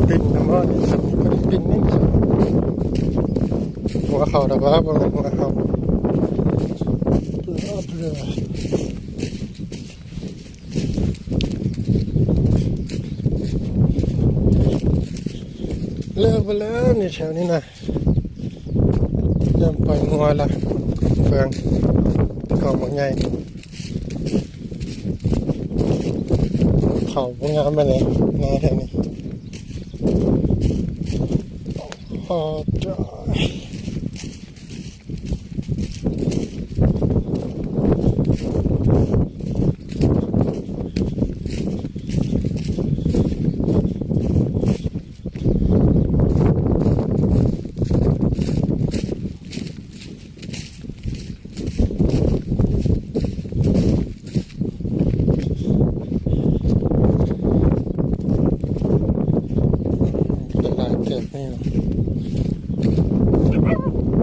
ປິ່ນນຳບໍ່ນີ້ ບໍ່ໄດ້ປິ່ນນີ້ ຫົວເຂົ້າດອກວ່າ ບໍ່ແມ່ນຫົວເຂົ້າ. ເລີກໄປແລ້ວນີ້ ແຖວນີ້ນະ ຢ້ານປ່ອຍງົວລະ ເຟືອງ ເຂົ້າບັກໃຫຍ່ ເຂົ້າບໍ່ງາມປານໃດ ນາແຖວນີ້. ອໍ ຈ້ອຍ.